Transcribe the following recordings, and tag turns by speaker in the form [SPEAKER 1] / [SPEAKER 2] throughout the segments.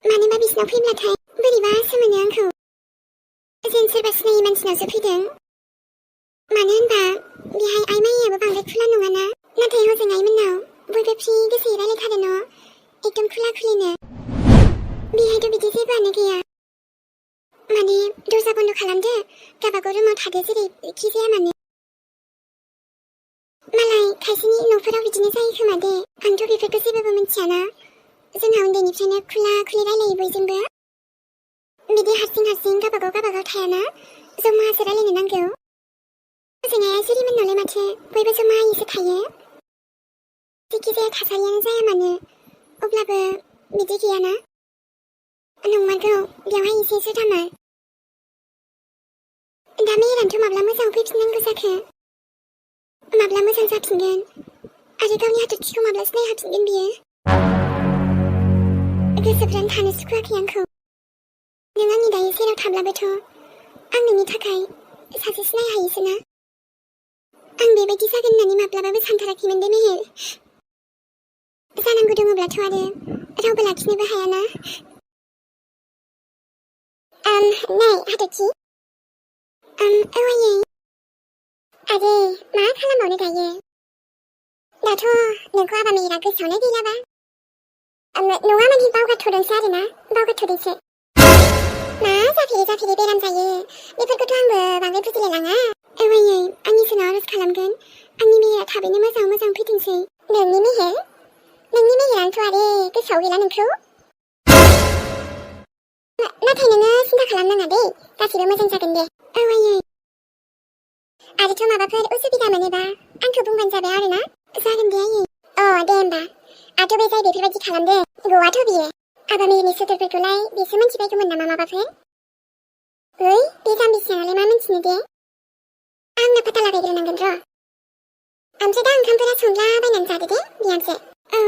[SPEAKER 1] मानोबा बिसिनाव फैब्लाथाय बोरैबासो मोनो आंखौ। जेन सोरबा सिनायै मानसिनावसो फैदों। मानो होनबा बेहाय आइ माइयाबो बांद्राय खुला नङाना। नाथाय हजों आइमोननाव बयबो फ्रि गोसोयै रायलायथारो न', एकदम खुला खुलिनो। बेहायथ' बिदि जेबोआनो गैया। माने दरजा बन्द खालामदो, गावबागाव रुमाव थादो जेरैखि जाया मानो। मालाय खायसेनि न'फोराव बिदिनो जायो खोमा दे, आंथ' बेफोरखौ जेबोबो मिथियाना। जोंहा उन्दैनिफ्रायनो खुला खुलि रायलायो बयजोंबो। बिदि हारसिं गावबागाव थायाना, जमासो रायलायनो नांगौ। हजों आइया जुरिमोननावलाय माथो बयबो जमायैसो थायो। जेखि जाया थासारियानो जाया मानो, अब्लाबो बिदि गैयाना। नंमारगौ, बेवहाय एसे जुदामार। दा मेहेरानोथ' माब्ला मोजां फैफिननांगौ जाखो? माब्ला मोजां जाफिनगोन आरो गावनि हाथरखिखौ माब्ला सिनायहाफिनगोन बियो? गोसोफ्रानो थानो सुखुवाखै आंखौ। नों आंनि दायो सेराव थाब्लाबोथ' आं नोंनि थाखाय सासे सिनायहायैसो ना। आं बेबायदि जागोन होननानै माब्लाबाबो सानथाराखैमोन दे मेहेर। जानांगौ दङब्लाथ' आरो रावबो लाखिनोबो हायाना। नै हाथरखि। औ आयै। आरो मा खालामबावनो दायो? दाथ' नोंखौ आबा मेहेरा गोसोआवनो गैलाबा। नङा माने बावगारथ'दोंसो आरोना, बावगारथ'दोंसो। मा जाफेरै बेराम जायो, बेफोरखौथ' आंबो बांद्राय बुजिलायलाङा। औ आयै, आं इसोरनाव आरज खालामगोन आंनि मेहेरा थाबैनो मोजां फैथोंसै। नोंनि मेहेर? नोंनि मेहेरानोथ' आरो गोसोआव गैला नोंखौ। नाथाय नोङो सिन्था खालामनाङा दे, गासिबो मोजां जागोन दे। औ आयै। आरोथ' माबाफोर उसुबिदा मोनोबा आंखौ बुंबानो जाबाय आरोना। जागोन दे आयै। दे होमबा। आरो बे जाय बेफोरबायदि खालामदों, गवाथ' बियो। आबा मेहेरनि सुथुरफोरखौलाय बेसो मिन्थिबायगौमोन नामा माबाफोर? बे जाम्बिसियालाय मा मिन्थिनो दे? आंनो फाता लागायग्रोनांगोन र'। ओमफ्राय दा ओंखामफोरा संलाबायनानै जादो दे, बिहामजो। औ,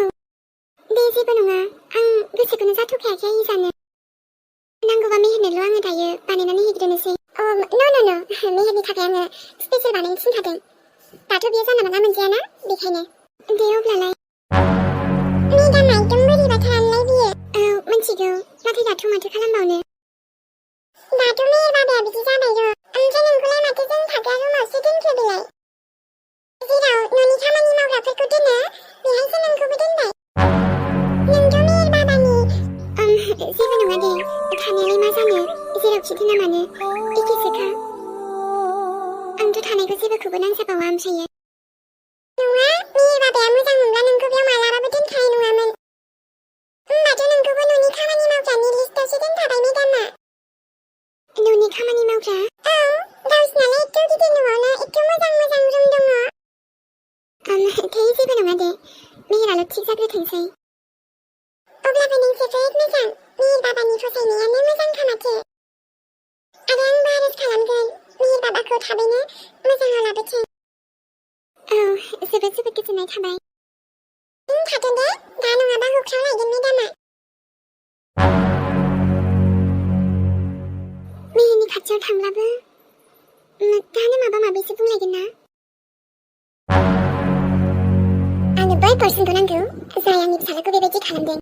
[SPEAKER 1] दे जेबो नङा, आं गोसोखौनो जाथ'खायाखै आयै जानो। नांगौबा मेहेरनोल' आङो दायो बानायनानै हैग्रोनोसै। न' मेहेरनि थाखाय आङो स्पेसियेल बानायनो थिनखादों। दाथ' बियो जानला मोनला मोनजायाना, बेखायनो। दे अब्लालाय। मेदामा एकदम बोरैबाथारलाय बियो। औ, मिन्थिगौ, नाथाय दाथ' माथो खालामबावनो। दाथ' मेहेर बाबाया बिदि जाबाय र'। ओमफ्राय नोंखौलाय माथो जों थाग्रा रुमावसो दोनखो बेलाय? जेराव न'नि खामानि मावग्राफोरखौ दोनो, बेहायसो नोंखौबो दोनबाय। नोंथ' मेहेर बाबानि। जेबो नङा दे, थानायालाय मा जानो, जेरावखि दोना मानो एखेसोखा। आंथ' थानायखौ जेबोखौबो नांजाबावा ओमफ्रायो। नङा, मेहेर बाबाया मोजां मोनब्ला नोंखौ बेयाव मालाबाबो दोनखानाय नङामोन। होमबाथ' नोंखौबो न'नि खामानि मावग्रानि लिस्टावसो दोनखाबाय मेदामा। न'नि खामानि मावग्रा? औ, गावसिनालाय एथ' गिदिर न'आवनो एथ' मोजां रुम दङ। जेबो नङा दे, मेहेराल' थिग जाग्रोथोंसै। अब्लाबो नों जोबोद मोजां, मेहेर बाबानि फसायनायानो मोजांखा माथो। आरो आंबो आरज खालामगोन, मेहेर बाबाखौ थाबैनो मोजाङाव लाबोथों। औ, जोबोद गोजोननाय थाबाय। थाथों दे, दा नङाबा होख्रावलायगोन मेदामा। मेहेरनि खाथियाव थांब्लाबो दानो माबा माबिसो बुंलायगोन ना। आंनो बै पार्सनखौ नांगौ, जाय आंनि फिसालाखौ बेबायदि खालामदों।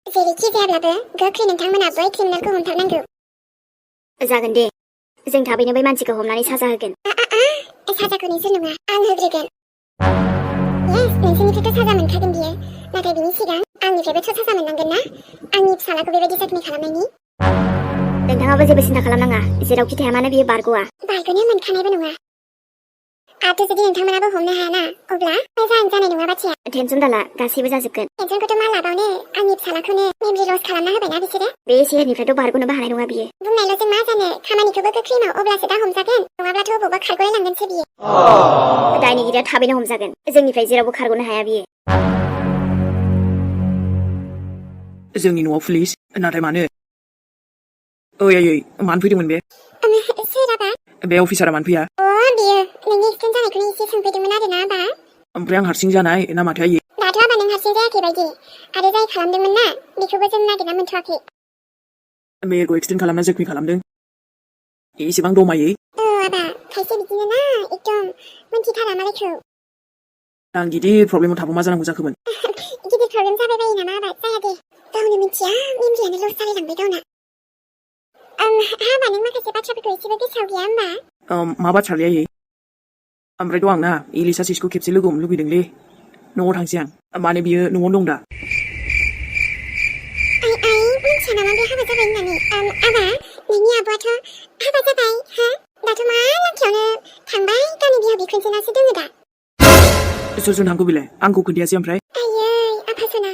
[SPEAKER 1] जेरैखि जायाब्लाबो गोख्रै नोंथांमोना बै क्रिमिनेलखौ हमथारनांगौ। जागोन दे, जों थाबैनो बै मानसिखौ हमनानै साजा होगोन। साजाखौ नोंसोर नङा, आं होग्रोगोन। येस, नोंसोरनिफ्रायथ' साजा मोनखागोन बियो, नाथाय बिनि सिगां आंनिफ्रायबोथ' साजा मोननांगोन ना, आंनि फिसालाखौ बेबायदि जखमि खालामनायनि। नोंथाङाबो जेबो सिन्था खालामनाङा, जेरावखि थाया मानो बियो बारग'आ। बारग'नो मोनखानायबो नङा। आरो जुदि नोंथांमोनाबो हमनो हायाना, अब्ला जानाय नङा बाथ्राया। टेनसन दाला, गासैबो जाजोबगोन। टेनसनखौथ' मा लाबावनो, आंनि फिसालाखौनो मेमरि लस खालामना होबायना बिसोरो। बे सेहेरनिफ्रायथ' बारग'नोबो हानाय नङा बियो। बुंनायल'जों मा जानो, खामानिखौबो गोख्रै माव, अब्लासो दा हमजागोन, नङाब्लाथ' बबावबा खारग'लायलांगोनसो बियो। दायनिगिरिया थाबैनो हमजागोन, जोंनिफ्राय जेरावबो खारग'नो हाया बियो।
[SPEAKER 2] जोंनि न'आव पुलिस, नाथाय मानो? आयै, मानो फैदोंमोन बे?
[SPEAKER 1] सोर आबा?
[SPEAKER 2] बे अफिसारा मानो फैया?
[SPEAKER 1] बियो नोंनि एक्सिडेन्ट जानायखौनो एसे सोंफैदोंमोन आरोना आबा।
[SPEAKER 2] ओमफ्राय आं हारसिं जानाय ना माथो आयै?
[SPEAKER 1] दाथ' आबा नों हारसिं जायाखै बायदि, आरो जाय खालामदोंमोन ना, बेखौबो जों नागिरना मोनथ'वाखै।
[SPEAKER 2] मेहेरखौ एक्सिडेन्ट खालामना जखमि खालामदों, एसेबां दमायै?
[SPEAKER 1] आबा, खायसे बिदिनो ना, एकदम मोनथिथारा मालायखौ।
[SPEAKER 2] आं गिदिर प्रब्लेमाव थाबा मा जानांगौ जाखोमोन?
[SPEAKER 1] गिदिर प्रब्लेम जाबाय बायो नामा आबा? जाया दे। गावनो मिथिया मेमरियानोल' जालायलांबाय गावना हाबा नों माखासे बाथ्राफोरखौ एसेबो गोसोआव गैया होमबा
[SPEAKER 2] मा बाथ्रालै आयै ओमफ्रायथ' आंना इलिसा सिसखौ खेबसे लोगो हमनो लुबैदोंलै न'आव थांसै आं माने बियो न'आवनो दं दा
[SPEAKER 1] आइ मिथिया नामा बे हाबा जाबाय होननानै आबा नोंनि आब'आथ' हाबा जाबाय हा दाथ' मा लांखियावनो थांबाय गावनि बिहाव बिखुनजोनासो दङ दा
[SPEAKER 2] सोर थांखो बेलाय आंखौ खोन्थायासै ओमफ्राय
[SPEAKER 1] आयै आफा सना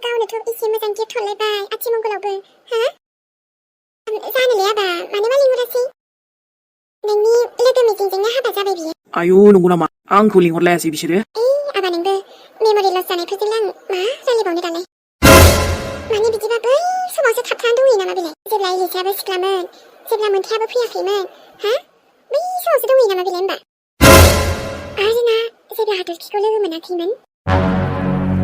[SPEAKER 1] गावनोथ' एसे मोजां गिफ्ट हरलायबाय आथिमंगलावबो हा जानोलै आबा मानोबा लिंहरासै नोंनि लोगो मिजिंजोंनो हाबा जाबाय बियो
[SPEAKER 2] आयौ नंगौ नामा आंखौ लिंहरलायासै बिसोरो
[SPEAKER 1] आबा नोंबो मेम'रि लस जानायफोरजों आं मा रायलायबावनो दालाय माने बिदिबा बै समावसो थाबथानानै दंहैयो नामा बेलाय जेब्ला इलिसायाबो सिख्लामोन जेब्ला मोन्थायाबो फैयाखैमोन हा बै समावसो दंहैयो नामा बेलाय होमबा आरो ना जेब्ला हाथरखिखौ लोगो मोनाखैमोन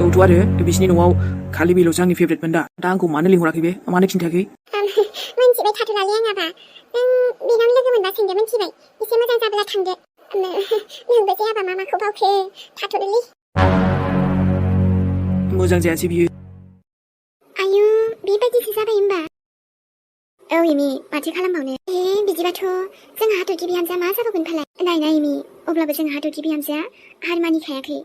[SPEAKER 2] औथ' आरो बिसिनि न'आव खालि बेल'सो आंनि फेभरेटमोन दा आंखौ मानो लिंहराखै बे मानो खिन्थायाखै
[SPEAKER 1] मोनथिबाय थाथ'लालै आं आबा नों बेनाव लोगो मोनबा सोंदो मोनथिबाय एसे मोजां जाब्ला थांदो नोंबो जे आबा मा माखौ बावखो थाथ'दोलै
[SPEAKER 2] मोजां जायासै बियो
[SPEAKER 1] आयु बेबायदिसो जाबाय होमबा औ एमि माथो खालामबावनो बिदिबाथ' जोंहा हाथरखि बिहामजोआ मा जाबावगोन फालाय नायना एमि अब्लाबो जोंहा हाथरखि बिहामजोआ हार मानिखायाखै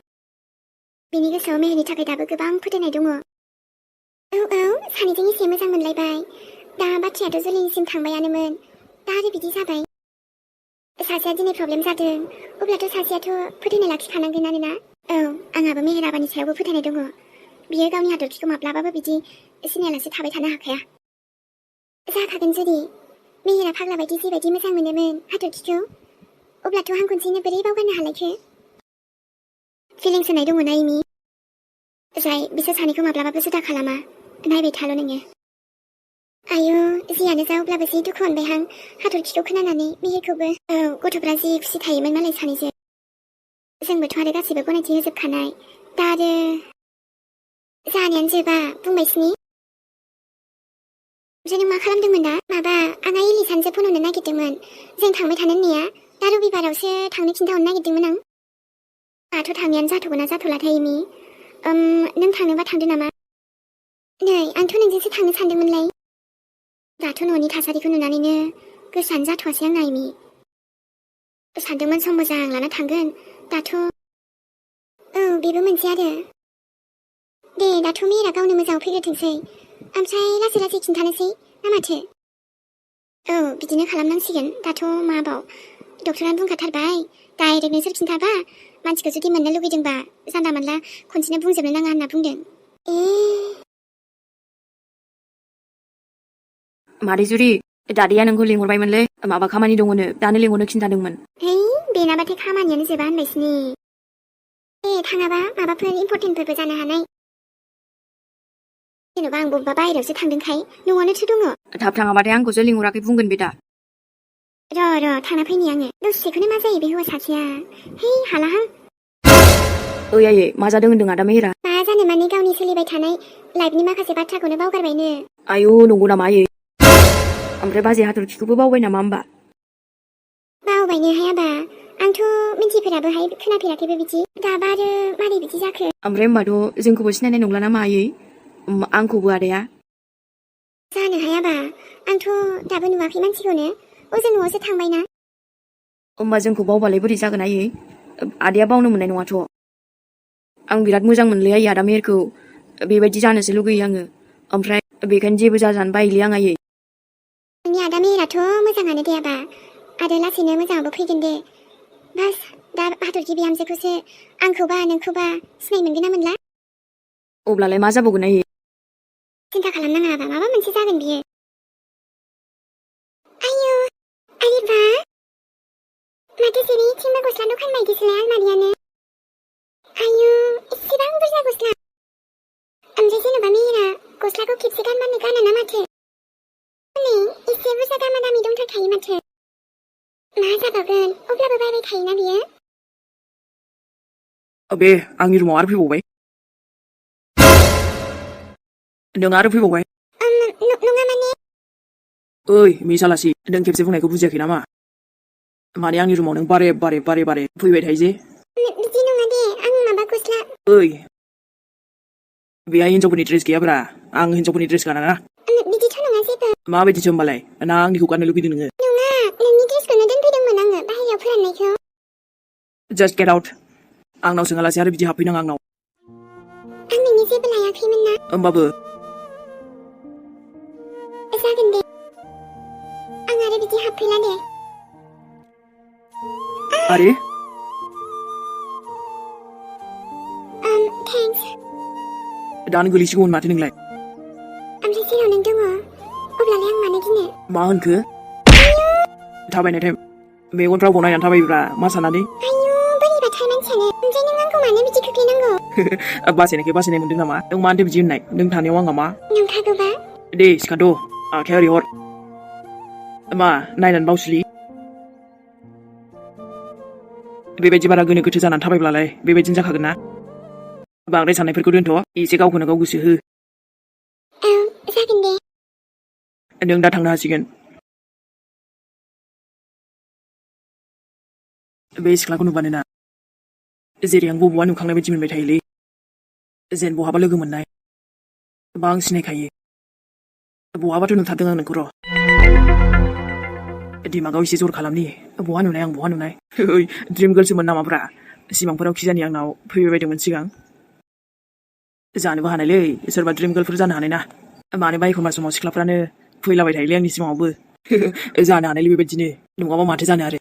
[SPEAKER 1] बेनि गोसोआव मेहेरनि थाखाय दाबो गोबां फोथायनाय दङ औ सानैजों एसे मोजां मोनलायबाय दा बाथ्रायाथ' जुलिनिसिम थांबायानोमोन दा आरो बिदि जाबाय सासेया दिनै प्रब्लेम जादों अब्लाथ' सासेयाथ' फोथायनाय लाखिखानांगोनानो ना औ आंहाबो मेहेर आबानि सायावबो फोथायनाय दङ बियो गावनि हाथरखिखौ माब्लाबाबो बिदि सिनायालासे थाबाय थानो हाखाया जाखागोन जुदि मेहेरा फाग्ला बायदि जेबायदि मोजां मोनोमोन हाथरखिखौ अब्लाथ' आं खनसेनो बोरै बावगारनो हालायखो फिलिंस होनाय दङ ना एमि जाय बिसोर सानैखौ माब्लाबाबो जुदा खालामा नायबाय थाल' नोङो आयु जियानो जा अब्लाबो जि दुखु मोनबायहां हाथरखिखौ खोनानानै मेहेरखौबो औ गथ'फ्रा जि खुसि थायोमोन मालाय सानैजों जोंबोथ' आरो गासैबो गनायथि होजोबखानाय दा आरो जानायानो जोबा बुंबायसिनि ओमफ्राय नों मा खालामदोंमोन दा माबा आंहा इलिसानोसो फन हरनो नागिरदोंमोन जों थांबाय थानो होननाया दा रबिबारावसो थांनो खिन्थाहरनो नागिरदोंमोन आं दाथ' थांनायानो जाथ'गोना जाथ'लाथाय एमि नों थांनोबा थांदो नामा नै आंथ' नोंजोंसो थांनो सानदोंमोनलाय दाथ' न'नि थासारिखौ नुनानैनो गोसोआनो जाथ'वासै आंना एमि सानदोंमोन सम मोजां लाना थांगोन दाथ' औ बेबो मोनसे आरो दे दाथ' मेहेरा गावनो मोजाङाव फैग्रोथोंसै ओमफ्राय लासै लासै खिन्थानोसै ना माथो औ बिदिनो खालामनांसिगोन दाथ' माबाव डक्टरानो बुंखाथारबाय डाइरेक्ट नोंसोर खिन्थाबा मानसिखौ जुदि मोननो लुगैदोंबा जानला मानला खनसेनो बुंजोबनो नाङा होनना बुंदों
[SPEAKER 2] मादै जुरि दादैया नोंखौ लिंहरबायमोनलै माबा खामानि दङनो दानो लिंहरनो खिन्थादोंमोन
[SPEAKER 1] बेनाबाथाय खामानियानो जोबा होनबायसिनि थाङाबा माबाफोर इम्परटेन्टफोरबो जानो हानाय जेन'बा आं बबेबा बाहेरायावसो थांदोंखाय न'आवनोथ' दङ
[SPEAKER 2] थाब थाङाबाथाय आंखौसो लिंहराखै बुंगोन बे दा
[SPEAKER 1] र' थांना फैनि आङो दसेखौनो मा जायो बे हौवा सासेया हालाहां
[SPEAKER 2] ओइ आयै मा जादों होनदों आदा मेहेरा
[SPEAKER 1] मा जानो माने गावनि सोलिबाय थानाय लाइफनि माखासे बाथ्राखौनो बावगारबायनो
[SPEAKER 2] आयौ नंगौ नामा आयै ओमफ्राय बाजै हाथरखिखौबो बावबाय नामा होमबा
[SPEAKER 1] बावबायनो हायाबा आंथ' मिन्थिफेराबोहाय खोनाफेराखैबो बिदि दाबा आरो मारै बिदि जाखो
[SPEAKER 2] ओमफ्राय होमबाथ' जोंखौबो सिनायनाय नंला नामा आयै आंखौबो आदाया
[SPEAKER 1] जानो हायाबा आंथ' दाबो नुवाखै मानसिखौनो जों न'आवसो थांबायना
[SPEAKER 2] होमबा जोंखौ बावबालाय बोरै जागोन आयै आदाया बावनो मोननाय नङाथ' आं बिराद मोजां मोनलै आयै आदा मेहेरखौ बेबायदि जानोसो लुगैयो आङो ओमफ्राय बेखायनो जेबो जाजानो बायोलै आं आयै
[SPEAKER 1] नोंनि आदा मेहेराथ' मोजाङानो दे आबा आरो लासैनो मोजाङावबो फैगोन दे बास दा हाथरखि बिहामजोखौसो आंखौबा नोंखौबा सिनाय मोनगोन ना मोनला
[SPEAKER 2] अब्लालाय मा जाबावगोन आयै
[SPEAKER 1] सिन्था खालामनाङा आबा माबा मोनसे जागोन बियो आयौ आयैबा माथो जेरैथिंबो गस्ला दखान बायदिसोलाय आलमारियानो आयौ एसेबां बुरजा गस्ला ओमफ्राय जेन'बा मेहेरा गस्लाखौ खेबसे गानबानो गाना ना माथो नै एसे बुरजा दामा दामि दंथारखायो माथो मा जाबावगोन अब्लाबो बायबाय थायोना बियो
[SPEAKER 2] बे आंनि रुमाव आरो फैबावबाय नों आरो फैबावबाय
[SPEAKER 1] नङा माने
[SPEAKER 2] ओइ मिसालासि नों खेबसे बुंनायखौ बुजियाखै नामा माने आंनि रुमाव नों बारे फैबाय थायो जे
[SPEAKER 1] बिदि नङा दे आं माबा गस्ला
[SPEAKER 2] ओइ
[SPEAKER 3] बेहाय हिनजावफोरनि ड्रेस गैयाब्रा आं हिनजावफोरनि ड्रेस गाना ना
[SPEAKER 1] बिदिथ' नङा जेबो
[SPEAKER 3] माबायदिसो होमबालाय ना आंनिखौ गाननो लुगैदों नोङो
[SPEAKER 1] नङा नोंनि ड्रेसखौनो दोनफैदोंमोन आङो बाहेरायाव फोराननायखौ
[SPEAKER 3] जास्ट गेट आउट आंनाव सोङालासे आरो बिदि हाबफैनाङा आंनाव
[SPEAKER 1] आं नोंनि जेबो लायाखैमोन ना
[SPEAKER 3] होमबाबो
[SPEAKER 1] जागोन दे आं आरो बिदि हाबफैला दे
[SPEAKER 3] आरे
[SPEAKER 1] थेंक्स
[SPEAKER 3] दानो गोलैसिगौमोन माथो नोंलाय
[SPEAKER 1] ओमफ्राय जेराव नों दङ अब्लालाय आं मानो गिनो
[SPEAKER 3] मा होनखो थाबायनाय टाइम मेगनफ्राव गनायनानै थाबायब्रा मा साननानै
[SPEAKER 1] आयु बोरैबाथार मानसियानो ओमफ्राय नों आंखौ मानो बिदि खोख्लैनांगौ
[SPEAKER 3] बासायनायखाय बासायनाय मोनदों नामा नों मानोथो बिदि होननाय नों थानायाव आंहा मा
[SPEAKER 1] नंखागौबा
[SPEAKER 3] दे सिखाद' आखाया ओरै हर मा नायनानै बावसुलि बेबायदि बारा गोनो गोथो जानानै थाबायब्लालाय बेबायदिनो जाखागोन ना बांद्राय साननायफोरखौ दोनथ' एसे गावखौनो गाव गोसो हो
[SPEAKER 1] औ जागोन दे
[SPEAKER 3] नों दा थांनो हासिगोन बे सिख्लाखौ नुबानो ना जेरै आं बबेबा नुखांनाय बायदि मोनबाय थायोलै जेन बहाबा लोगो मोननाय बा आं सिनायखायो बहाबाथ' नुथारदों आं नोंखौ र' दिमागाव एसे जर खालामनि बहा नुनाय आं बहा नुनाय ओइ ड्रिम गार्लसोमोन नामाब्रा सिमांफोराव खिजानि आंनाव फैबाय बायदोंमोन सिगां जानोबो हानायलै सोरबा ड्रिम गार्लफोर जानो हानाय ना मानोबा एखमबा समाव सिख्लाफ्रानो फैलाबाय थायोलै आंनि सिमाङावबो जानो हानायलै बेबायदिनो नङाबा माथो जानो आरो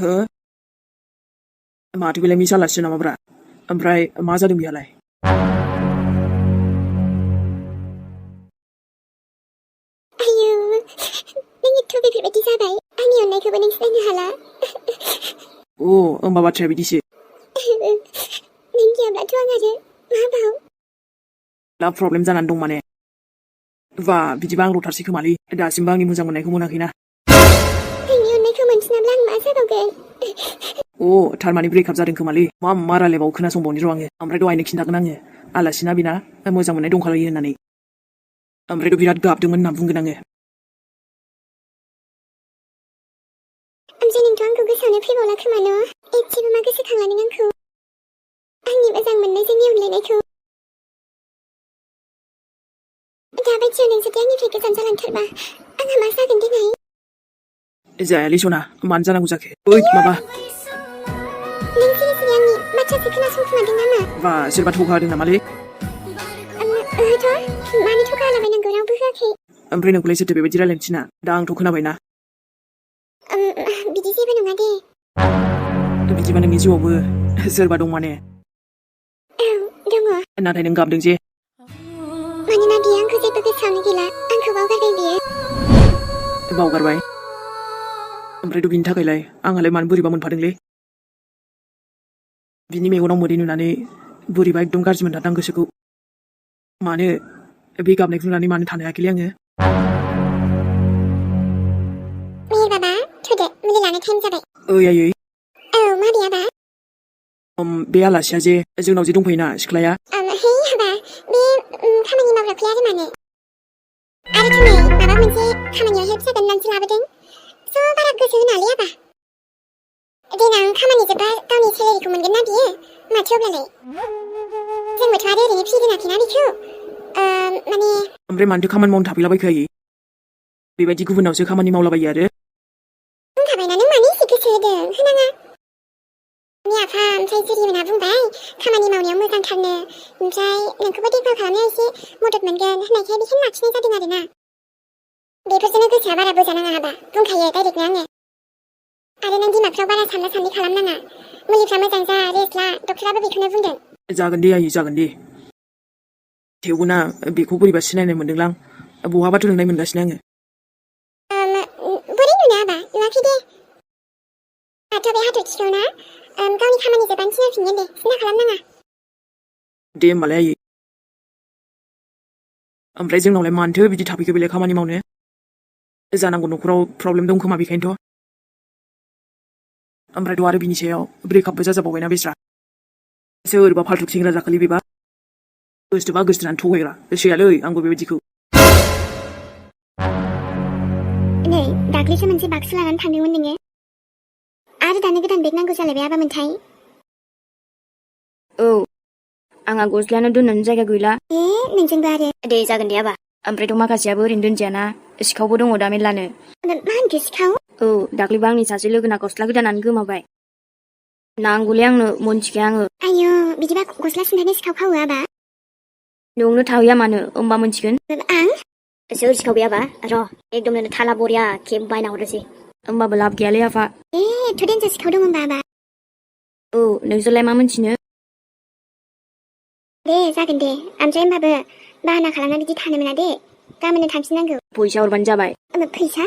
[SPEAKER 3] हो माथो बेलाय मिस आलासिसो नामाब्रा ओमफ्राय मा जादों बेहालाय
[SPEAKER 1] आयु नों एथ' बेफोरबायदि जाबाय आंनि अननायखौबो नों सिनायनो हाला
[SPEAKER 3] अ होमबा बाथ्राया बिदिसो
[SPEAKER 1] नों गैयाब्लाथ' आं आरो मा बाव
[SPEAKER 3] दा प्रब्लेम जानानै दं माने बा बिदिबा आं रथारसै खोमालै दासिमबो आंनि मोजां मोननायखौ मोनाखैना
[SPEAKER 1] नोंनि अननायखौ मोनफिनाब्ला आं मा जाबावगोन
[SPEAKER 3] अ थारमाने ब्रेकआप जादों खोमालै मा रायलायबावो खोनासंबावनि र' आङो ओमफ्राय दहायनो खिन्थागोन आङो आलासिना बेना मोजां मोननाय दंखालायो होननानै ओमफ्रायथ' बिराद गाबदोंमोन होनना बुंगोन आङो
[SPEAKER 1] ओमफ्राय नोंथ' आंखौ गोसोआवनो फैबावला खोमा न' एसेबो मा गोसोखांला नों आंखौ आंनि मोजां मोननाय जोंनि अनलायनायखौ दाबायदियाव नों जुदि आंनिफ्राय गोजान जालांथारबा आंहा मा जागोन दिनै
[SPEAKER 3] जायालै सना मानो जानांगौ जाखो ओइ माबा
[SPEAKER 1] नों सिरि सिरि आंनि बाथ्रासो खोनासंखुमादों नामा
[SPEAKER 3] बा सोरबा थगा होदों नामालै
[SPEAKER 1] ओहोथ' मानो थगा होलाबायनांगौ रावबो होआखै
[SPEAKER 3] ओमफ्राय नोंखौलाय सोरथो बेबायदि रायलायनो थिना दा आंथ' खोनाबायना
[SPEAKER 1] बिदि जेबो नङा दे
[SPEAKER 3] बिदिबा नोंनि जिउआवबो सोरबा दं माने
[SPEAKER 1] औ दङ
[SPEAKER 3] नाथाय नों गाबदों जे
[SPEAKER 1] मानोना बियो आंखौ जेबो गोसोआवनो गैला आंखौ बावगारबाय बियो
[SPEAKER 3] बावगारबाय ओमफ्रायथ' बिनि थाखायलाय आंहालाय मानो बोरैबा मोनफादोंलै बिनि मेगनाव मोदै नुनानै बोरैबा एकदम गाज्रि मोनथारदां गोसोखौ मानो बे गाबनायखौ नुनानै मानो थानो हायाखैलै आङो
[SPEAKER 1] मेहेर बाबा थुदो मुलि लानो टाइम जाबाय
[SPEAKER 3] ओइ आयै
[SPEAKER 1] औ माबे आबा
[SPEAKER 3] बे आलासिया जे जोंनाव जे दंफैयोना सिख्लाया
[SPEAKER 1] हे हाबा बे खामानि मावग्राफ्लाया आरो मानो आरो थुनै माबा मोनसे खामानियाव हेल्प जागोन होननानैसो लाबोदों स' बारा गोसो होनालै आबा देनां खामानि जोब्बा गावनि सेलेरिखौ मोनगोन ना बियो माथो अब्लालाय जोंबोथ' आरो ओरैनो फ्रि दोनाखैना बेखौ माने
[SPEAKER 3] ओमफ्राय मानोथो खामानि मावनो थाफैलाबायखो आयै बेबायदि गुबुनावसो खामानि मावलाबायो आरो
[SPEAKER 1] बुंखाबायना नों मानो एसे गोसो होदों होनाङा नि आफा ओमफ्राय जिरिमोना बुंबाय खामानि मावनायाव मोजांथारनो ओमफ्राय नोंखौबो देखभाल खालामनायाव एसे मदद मोनगोन होननायखाय बेखौनो लाखिनाय जादों आरोना बेफोरजोंनो गोसोआ बारा बोजानाङा हाबा बुंखायो डाइरेक्टनो आङो आरो नों बिमाफ्राव बारा सानला सानलि खालामनाङा मुलिफ्रा मोजां जा रेस्ट ला डक्टराबो बेखौनो बुंदों
[SPEAKER 3] जागोन दे आयै जागोन दे थेवबो ना बेखौ बोरैबा सिनायनाय मोनदोंलां बहाबाथ' नुनाय मोनगासिनो आङो
[SPEAKER 1] बोरै नुनो आबा नुवाखै दे दाथ' बे हाथरखिखौ ना गावनि खामानि जोबबानो थिनहरफिनगोन दे सिन्था खालामनाङा
[SPEAKER 3] दे होमबालाय आयै ओमफ्राय जोंनावलाय मानोथो बिदि थाफैखो बेलाय खामानि मावनो जानांगौ न'खराव प्रब्लेम दं खोमा बेखायनोथ' ओमफ्रायथ' आरो बिनि सायाव ब्रेकआपबो जाजाबावबायना बेस्रा सोरबा फाल्थु सेंग्रा जाखालि बेबा गोसोथोबा गोसोथोनानै थगायग्रा सैयालै आंबो बेबायदिखौ
[SPEAKER 1] नै दाख्लै दाख्लैसो मोनसे बाक्सु लानानै थांदोंमोन नोङो आरो दानो गोदान बेग नांगौ जालायबाय आबामोनथाय
[SPEAKER 2] औ आंहा गस्लायानो दोननोनो जायगा गैला
[SPEAKER 1] नोंजोंबो आरो
[SPEAKER 2] दे जागोन दे आबा ओमफ्रायथ' माखासेयाबो ओरैनो दोनजायाना सिखावबो दङ दा मेरलानो
[SPEAKER 1] मा होनखो सिखाव
[SPEAKER 2] औ दाख्लैबो आंनि सासे लोगोना गस्ला गोदानानो गोमाबाय नांगौले आंनो मोनथिखाया आङो
[SPEAKER 1] आयौ बिदिबा गस्ला सिन्थायनो सिखाव खावो आबा
[SPEAKER 2] नोंनो थाहैया मानो होमबा मोनथिगोन
[SPEAKER 1] आं
[SPEAKER 2] सोर सिखाव गैयाबा र' एकदम नोंनो थाला बरिया खेब बायना हरनोसै होमबाबो लाब गैयालै आफा
[SPEAKER 1] एथ' देनजार सिखाव दं होनबा आबा
[SPEAKER 2] औ नोंसोरलाय मा मोनथिनो
[SPEAKER 1] दे जागोन दे ओमफ्राय होमबाबो बाहाना खालामना बिदि थानो मोना दे गाबोननो थांफिननांगौ
[SPEAKER 2] फैसा हरबानो जाबाय
[SPEAKER 1] फैसा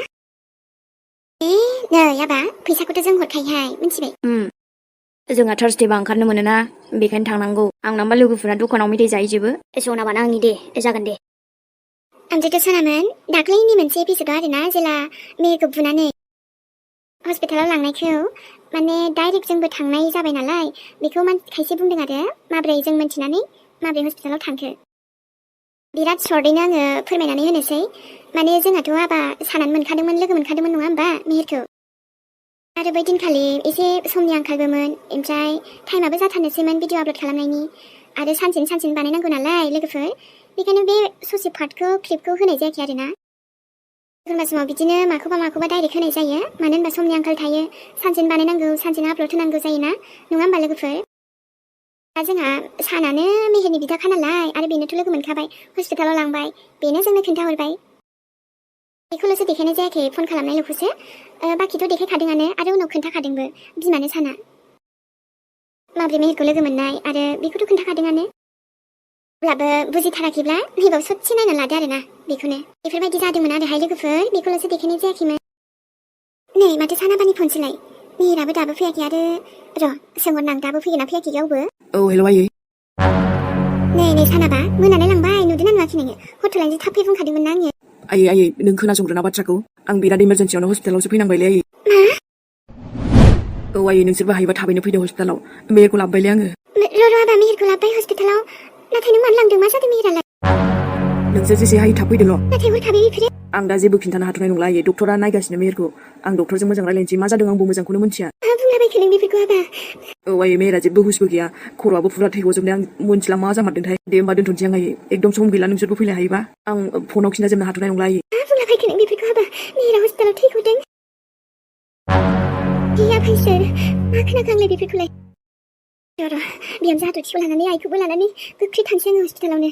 [SPEAKER 1] नै आबा फैसाखौथ' जों हरखायोहाय मिथिबाय
[SPEAKER 2] जोंहा थार्सडेबा ओंखारनो मोनोना बेखायनो थांनांगौ आंनाबा लोगोफोरा दखानाव मेथाइ जाहैजोबो सनाबाना आंनि दे जागोन दे
[SPEAKER 1] ओमफ्रायथ' सनामोन दाख्लैनि मोनसे एपिसोडआव आरोना जेला मेहेरखौ बुनानै हस्पिटालाव लांनायखौ माने डाइरेक्ट जोंबो थांनाय जाबाय नालाय बेखौ खायसे बुंदों आरो माब्रै जों मिन्थिनानै माब्रै हस्पिटालाव थांखो बिराद सर्टैनो आङो फोरमायनानै होनोसै माने जोंहाथ' आबा सानानै मोनखादोंमोन लोगो मोनखादोंमोन नङा होमबा मेहेरखौ आरो बै दिनखालि एसे समनि आंखालबोमोन ओमफ्राय टाइमाबो जाथारनोसैमोन भिडिअ आपल'ड खालामनायनि आरो सानसेनो बानायनांगौ नालाय लोगोफोर बेखायनो बे ससे पार्टखौ क्लिपखौ होनाय जायाखै आरोना एखनबा समाव बिदिनो माखौबा डाइरेक्ट होनाय जायो मानो होनबा समनि आंखाल थायो सानसेनो बानायनांगौ सानसेनो आपल'ड होनांगौ जायोना नङा होमबा लोगोफोर दा जोंहा सानानो मेहेरनि बिदाखा नालाय आरो बेनोथ' लोगो मोनखाबाय हस्पिटालाव लांबाय बेनो जोंनो खोन्थाहरबाय बेखौल'सो देखायनाय जायाखै फन खालामनायल'खौसो बाखिथ' देखायखादोंआनो आरो उनाव खोन्थाखादोंबो बिमानो साना माब्रै मेहेरखौ लोगो मोननाय आरो बेखौथ' खोन्थाखादोंआनो अब्लाबो बुजिथाराखैब्ला नैबाव सच्चे नायना लादो आरोना बेखौनो बेफोरबायदि जादोंमोन आरोहाय लोगोफोर बेखौल'सो देखायनाय जायाखैमोन नै माथो सानाबानि फनसोलाय मेहेराबो दाबो फैयाखै आरो र' सोंहरनां दाबो फैगोन ना फैयाखै गावबो
[SPEAKER 3] औ हेल' आयै
[SPEAKER 1] नै सानाबा मोनालाय लांबाय नुदोंना नुवाखै नोङो हटेलानो थाब फै बुंखादोंमोन ना आङो
[SPEAKER 3] आयै नों खोनासंग्रोना बाथ्राखौ आं बिराद इमारजेन्सियावनो हस्पिटालावसो फैनांबायलै आयै औ आयै नोंसोरबो हायोबा थाबैनो फैदो हस्पिटालाव मेहेरखौ लाबोबायलै आङो
[SPEAKER 1] र' आबा मेहेरखौ लाबोबाय हस्पिटालाव नाथाय नों मानो लांदों मा जादों मेहेरालाय
[SPEAKER 3] नोंसोर जेसे हायो थाब फैदोल'
[SPEAKER 1] नाथाय हरखाबै बेफोरो
[SPEAKER 3] आं दा जेबो खिन्थानो हाथ'नाय नंला आयै डक्टरा नायगासिनो मेहेरखौ आं डक्टरजों मोजां रायलायनोसै मा जादों आंबो मोजांखौनो मिन्थिया
[SPEAKER 1] मा बुंलाबायखो नों बेफोरखौ आबा
[SPEAKER 3] औ आयै मेहेरा जेबो हुसबो गैया खर'आबो फुरा थै गजोबनाय आं मोनथिला मा जामारदोंथाय दे होमबा दोनथ'नोसै आं आयै एकदम सम गैला नोंसोरबो फैनो हायोबा आं फनाव खिन्थाजोबनो हाथ'नाय नंला आयै
[SPEAKER 1] मा बुंलाबायखो नों बेफोरखौ आबा मेहेरा हस्पिटालाव थै गदों गैया भाइसोर मा खोनाखो आंलाय बेफोरखौलाय र' बिहामजो हाथरखिखौ लानानै आइखौबो लानानै गोख्रै थांसै आङो हस्पिटालावनो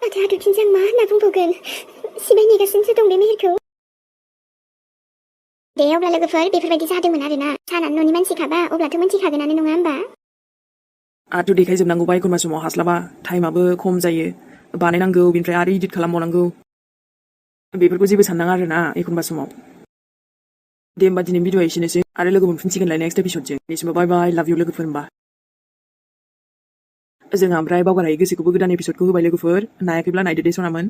[SPEAKER 1] नाथाय हाथरखिनोसो आं मा होनना बुंबावगोन सिबाय नेगासिनोसो दं बे मेहेरखौ दे अब्ला लोगोफोर बेफोरबायदि जादोंमोन आरोना सानानो न'नि मानसिखाबा अब्लाथ' मोनथिखागोनानो नङा होमबा
[SPEAKER 3] आरो देखायजोबनांगौबा एखनबा समाव हास्लाबा टाइमाबो खम जायो बानायनांगौ बेनिफ्राय आरो इडिट खालामबावनांगौ बेफोरखौ जेबो साननाङा आरोना एखनबा समाव दे होमबा दिनै भिडिअआ एसेनोसै आरो लोगो मोनफिनसिगोनलाय नेक्स्ट एपिसडजों बेसिमबो बाय बाय लाभ इउ लोगोफोर होमबा जोंहा ओमफ्राय बावगारहायै गोसोखौबो गोदान एपिसडखौ होबाय लोगोफोर नायाखैब्ला नायदो दे सनामोन